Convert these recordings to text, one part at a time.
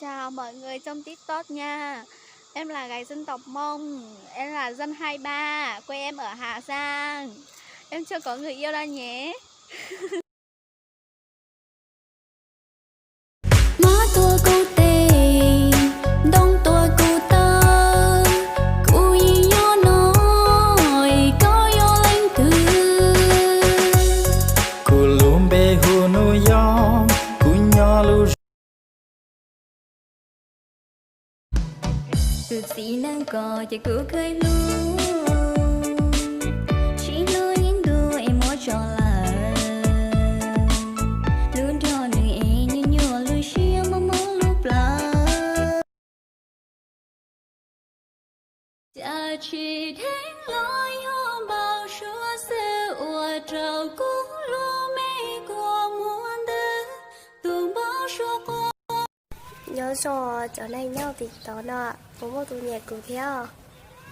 Chào mọi người trong TikTok nha. Em là gái dân tộc Mông, em là dân hai ba, quê em ở Hà Giang. Em chưa có người yêu đâu nhé. Hmoob tuaj kuv tes, ntoo tuaj kuv taw, kuv yeej nyob no, koj yog leej twg? Kuv lub npe hu Hnub Yoog, kuv nyob lub Tus txiv neej ko ces kuv kheev hlub, tsis hlub yeej ntuag es muab tso lawm. Hlub nrog nws es nyuaj nyuaj lub siab mob mob lub plawv. Cas tsis dheev los yog npau suav xwb ua rau kuv lub me kua muag ntawd tus npau suav quaj. Nyob zoo cov neeg nyob tim tod no, puas muaj tus nyiam kuv thiab?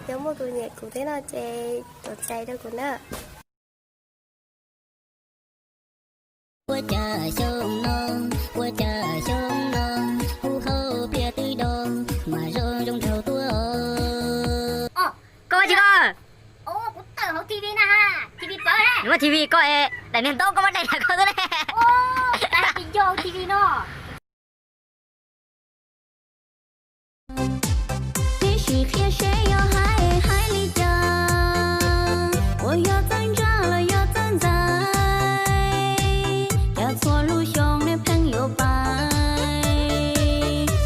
Yog muaj tus nyiam kuv thiab no ces tuav ntxhais rau kuv na. Ua cas xyoo no, ua cas xyoo no, kuv hauv pliaj twb do, mas zoo zoo nraug tuaj. Os, koj ua tsi koj? Nws muaj T V koj es daim niag ntaub koj muab daim nrog koj xwb ne. Os, daim nrog T V no. Neb sim qhia seb yog hais hais li cas, uas yog txawj ntsa los yog txawj ntxais, cas txhua lub xyoo neb pheej yuav pais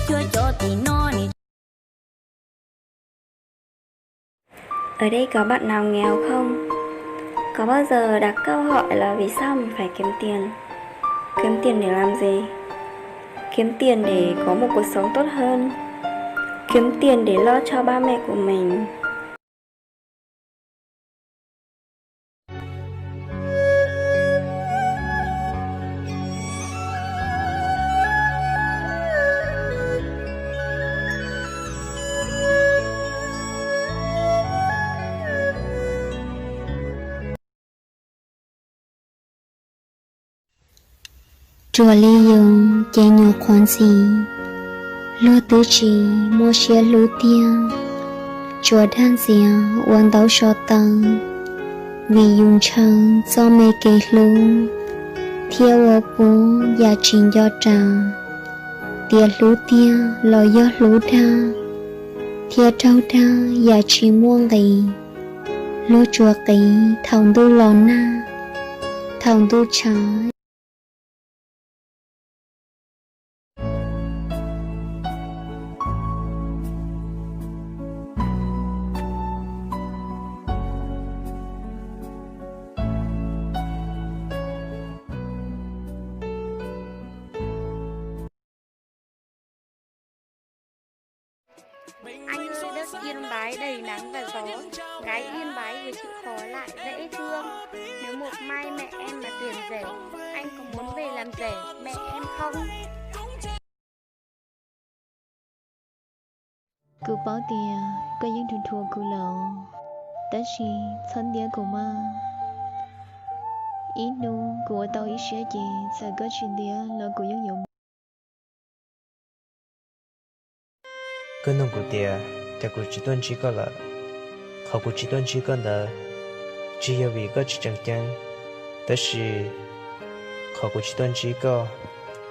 cuag cov tim no nim. Ở đây có bạn nào nghèo không? Có bao giờ đặt câu hỏi là vì sao mình phải kiếm tiền? Kiếm tiền để làm gì? Kiếm tiền để có một cuộc sống tốt hơn. Kiếm tiền để lo cho ba mẹ của mình. Ruam li yus ces nyuam qhuav ntxim, luag twb tsis muaj siab hlub tiag. Tsuas dag ntxias ua ntaub so taw, vim yus ntshaw txoj me kev hlub, thiab ua puv yam tsis nco ras, tias hlub tiag los yog hlub dag, thiab raug dag yam tsis muaj nqis. Luag tsuas qiv thaum ntuj los nag, thaum ntuj tshav. Anh ơi, đất yên bái đầy nắng và gió, gái yên bái vừa chịu khó lại dễ thương. Nếu một mai mẹ em mà tuyển rể, anh có muốn về làm rể mẹ em không? Kuv paub tias koj yeej dhuav dhuav kuv lawm, tab sis txhob ntiab kuv mas. Ib hnub kuv ua tau ib siab ces txawm koj tsis ntiab los kuv yeej yuav mus. Koj nug kuv tias cas kuv tsis tuaj ntsib koj lawm. Qhov kuv tsis tuaj ntsib koj ntawd, tsis yog vim koj tsis tseem ceeb, tab sis qhov kuv tsis tuaj ntsib koj,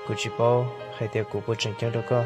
kuv tsis paub hais tias kuv puas tseem ceeb rau koj.